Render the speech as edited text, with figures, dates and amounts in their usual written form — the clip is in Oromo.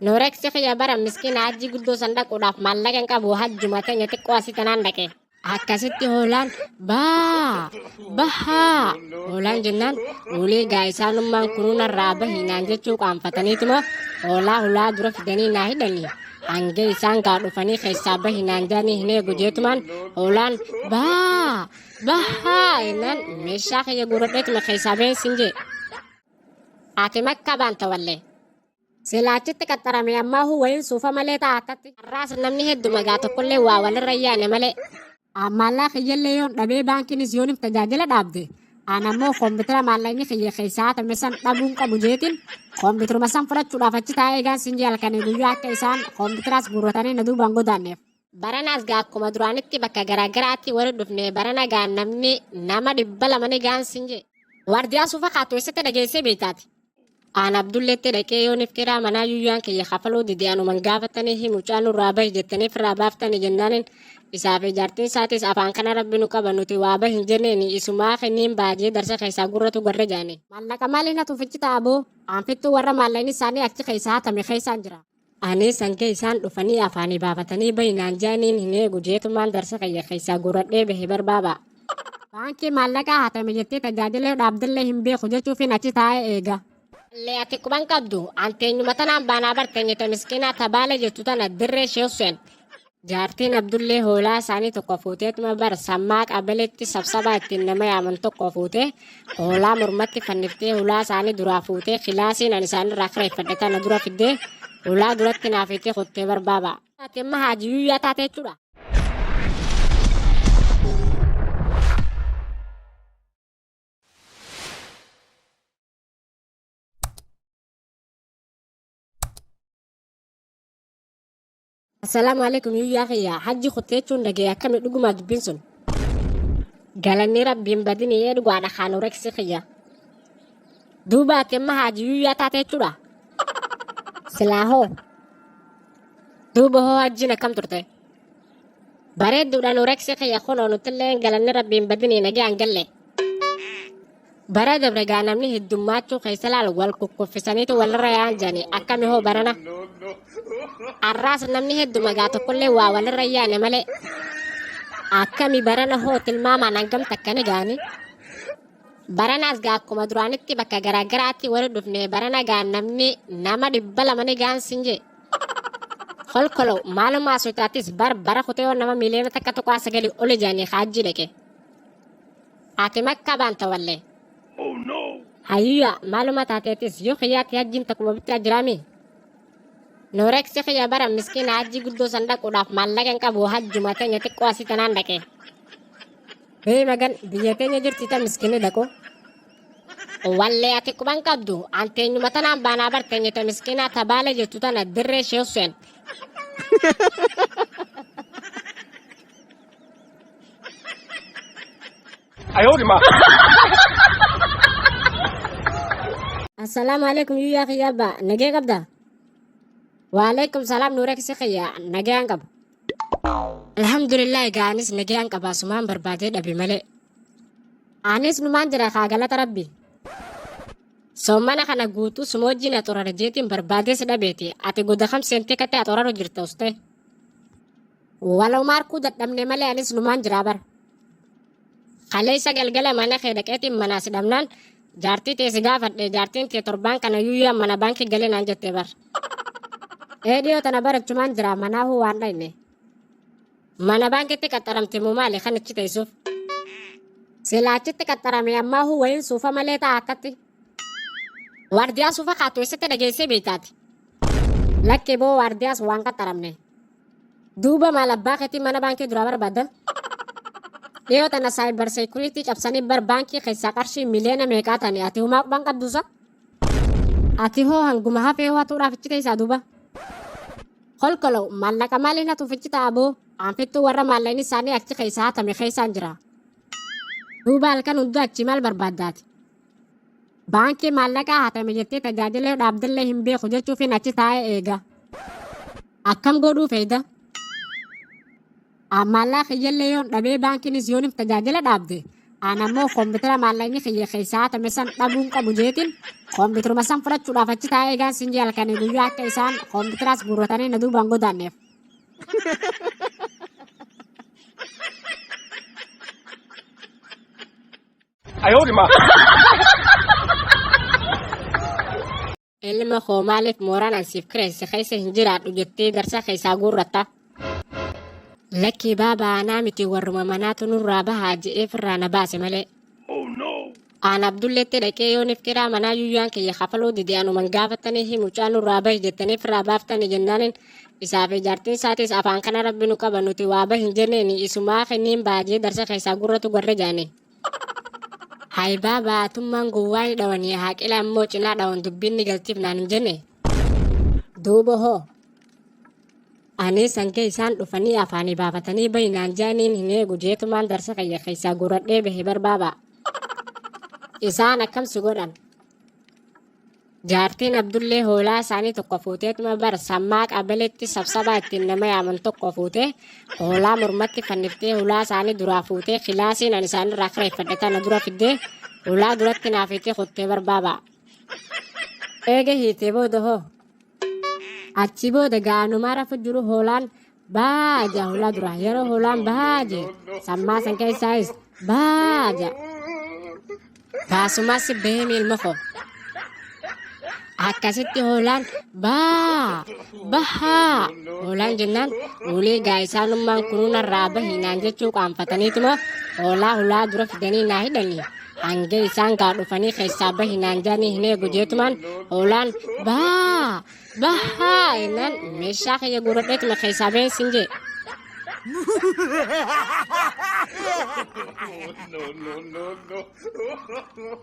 Nooreksi kiyya bara miskiina hajji guddoo san dhaquudhaaf maallaqa hin qabu hajjuma teenya xiqqoo asii tanaan dhaqe. Akkasitti hoolaan baa bahaa hoolaan jennaan ulee gaa isaanummaan kunuunarraa bahi naan jechuu qaanfataniituma hoolaa hulaa dura fidanii naa hidhanii hanga isaan gaa dhufanii keessaa bahi naan jedhanii hin eegu jeetumaan hoolaan baa bahaa jennaan meeshaa kiyya guuradheetuma keessaa baheen sin jee. Ati makka baanta wallee. Silaa achitti qaxxarame ammaahuu wayiin suufa malee ta'a akkatti. Har'aas namni heddu magaa tokkollee waa walirra hin yaane malee. Maallaa kiyyallee yoon dhabee baankiinis yoonif tajaajila dhaabde an ammoo koompitara maallaqni kiyya keessaa hatame san dhabuun qabu jeetiin koompitaruma san fudhachuudhaaf achi taa'ee eegaan sin jee halkanii guyyaa akka isaan koompitaraas guurratanii na duubaan godaanneef. Baranaas gaa akkuma duraanitti bakka garaagaraatti wali dhufne barana gaa namni nama 200 ni gaan sin jee. Waardiyaa suufa kaattu eessatti dhageessee beektaati? Aan Abdulleetti dhaqee yoonif kiraa manaa yuyyaan kiyya kafaluu dide anuman gaafatanii hi mucaa nurraa bahi jettanii firraa baaftanii jennaanin isaa fi jaartiin isaatis afaan kana rabbi nu qaba nuti waa bahi hin jenneeni isumaa kenniin baajee darsa keessaa gurratu garre jaani. Maallaqa maaliin hatuuf ichi ta'a boo? Aan fittuu warra maallaqni isaanii achi keessaa hatame keessaan jira. Anis hanga isaan dhufanii afaanii baafatanii bahi naan jaaniin hin eegu jeetumaan darsa kiyya keessaa guurradhee bahe barbaaba. Baankii maallaqaa hatame jettee tajaajila yoo dhaabdellee hin beeku jechuufiin achi taa'ee eega. Allee ati quban qabdu an teenyuma tanaan baanaa bar teenyete miskiinaa tabaale jettu tana dirree Shee Hussein. Jaartiin Abdullee hoolaa isaanii tokko fuuteetuma bar sammaa qabaletti sabsabaa ittiin nama yaaman tokko fuutee hoolaa mormatti fanniftee hulaa isaanii duraa fuutee kilaasiin ani isaanirraa kireeffadhe tana dura fiddee hulaa duratti naaf itti kuttee barbaaba. Ati amma haaji yuyyaa taate jechuudha. Assalaamu alaikum yuyyaa kiyya hajji kutte jechuun dhagee akkami dhugumaa dubbiin sun. Galanni rabbiin badini ee dhugaadha kaanu reksi kiyya. Duuba ati amma haaji yuyyaa taate jechuudha. Silaa hoo. Duuba hoo hajjiin akkam turte. Bareedduudha nu reksi kiyya kunoo nutillee galanni rabbiin badini nagee hangalle. Bara dabre gaa namni heddummaachuu keessa laal wal kukkuffisaniitu walirra yaa'an jedhani akkami hoo barana. Arraas namni hedduma gaa tokkollee waa walirra yaane malee. Akkami barana hoo tilmaamaan hangam takka ni gaani. Baranaas gaa akkuma duraanitti bakka garaagaraatti wali dhufne barana gaa namni nama 200 ni gaan sin jee. Kolkolo maalumaa sochaatis bar bara kutee nama 1.9 miliyoona oli jedhanii haajjii dhaqe. Ati makka baanta wallee. Oh no! Hayyuya maaluma taateetis yoo kiyyaatti hajjiin takkuma bichaa jiraami. Nooreksi kiyya bara miskiina hajji guddoo san dhaquudhaaf maallaqa hin qabu hajjuma teenya xiqqoo asii tanaan dhaqe. Bee magan biyya teenya jirti ta miskiinni dhaqu. Wallee ati quban qabdu an teenyuma tanaan baanaa bar teenye ta miskiinaa ta baale jirtu tana dirree Shee Hussein. 哎呦我的妈！ Assalaamu alaikum yuyyaa kiyya abba nagee qabda? Waalaikum salaam nuura kisi kiyya nagayaan qaba. Alhamdulillah egaa anis nagayaan qaba sumaan barbaadee dhabe malee. Anis numaan jira kaa galata rabbi. Soommana kana guutuu suma wajjin axorara jeetiin barbaadee si dhabeeti ati goda kam seentee kattee axoraru jirta ustee. Waluma arkuu dadhabne malee anis numaan jiraa bara. Kaleessa galgala mana kee dhaqeetiin manaa si dhabnaan jaartii tee si gaafadhe jaartiin tee torbaan kana yuuyyaan mana baankii galee naan jettee bar. Ee dhiyoo tana barachumaan jira manaahuu waan dhayne. Mana baankitti qaxxaramte moo maali kan achi teessuuf? Silaa achitti qaxxarame ammaahuu wayiin suufa malee ta'a akkatti. Waardiyaa suufa kaattu eessatti dhageessee beektaati? Lakkee boo waardiyaas waan qaxxaramne. Duuba maal abbaa keetii mana baankii duraa barbaadda? Dhiyoo tana saayibar seekuriitii cabsanii bar baankii keessaa qarshii miliyoona meeqaa tani ati humaa quban qabduusa? Ati hoo hanguma hafee hoo hatuudhaaf ichi teessaa duuba? Kolkolo maallaqa maaliin hatuuf ichi ta'a boo? Anfittuu warra maallaqni isaanii achi keessaa hatame keessaan jira. Duuba halkan hunduu achi maal barbaaddaati? Baankii maallaqaa hatame jettee tajaajila yoo dhaabdellee hin beeku jechuufiin achi taa'ee eega. Akkam godhuu feeda? Maallaa kiyyallee yoon dhabee baankiinis yoonif tajaajila dhaabde An ammoo koompitara maallaqni kiyya keessaa hatame san dhabuun qabu jeetiin koompitaruma san fudhachuudhaaf achi taa'ee eegaan sin jee halkanii guyyaa akka isaan koompitaraas guurratanii na duubaan godaanneef. 哎呦我的妈！ Ilma koo maaliif mooraan an siif kireesse keessa hin jiraadhu jettee darsa keessaa guurratta? Lakkii baabaa anaa miti warruma manaatu nurraa bahaa je'ee firraa na baase malee. Oh no! Aan Abdulleetti dhaqee yooniif kiraa manaa yuyyaan kiyya kafaluu dide anuman gaafatanii hi mucaa nurraa bahi jettanii firraa baaftanii jennaanin isaa fi jaartiin isaatis afaan kana rabbi nu qaba nuti waa bahi hin jenneeni isumaa kenniin baajee darsa keessaa gurratu garre jaani. Hay baabaa atummaan gowwaa ni dhawanii haaqila ammoo cinaa dhawan dubbiin ni galtiif naan hin jenne. Duuba hoo. Anis hanga isaan dhufanii afaanii baafatanii bahi naan jaaniin hin eegu jeetumaan darsa kiyya keessaa guurradhee bahe barbaaba. Isaan akkam si godhan? Jaartiin Abdullee hoolaa isaanii tokko fuuteetuma bar sammaa qabaletti sabsabaa ittiin nama yaaman tokko fuutee hoolaa mormatti fanniftee hulaa isaanii duraa fuutee kilaasiin ani isaanirraa kireeffadhe tana dura fiddee hulaa duratti naaf hiitee kuttee barbaaba. Eega hiitee booda hoo? Achi booda gaanumaa rafu jiru hoolaan baaja hulaa dura yeroo hoolaan baaje sammaa san keessaayis baaja. Kaasumas bahee ilma koo. Akkasitti hoolaan baa bahaa hoolaan jennaan ulee gaa isaanummaan kunuunarraa bahi naan jechuu qaanfataniituma hoolaa hulaa dura fidanii naa hidhanii hanga isaan gaa dhufanii keessaa bahi naan jaanii hin eegu jeetumaan hoolaan baa bahaa jennaan meeshaa kiyya guuradheetuma keessaa baheen sin jee. No, no, no, no.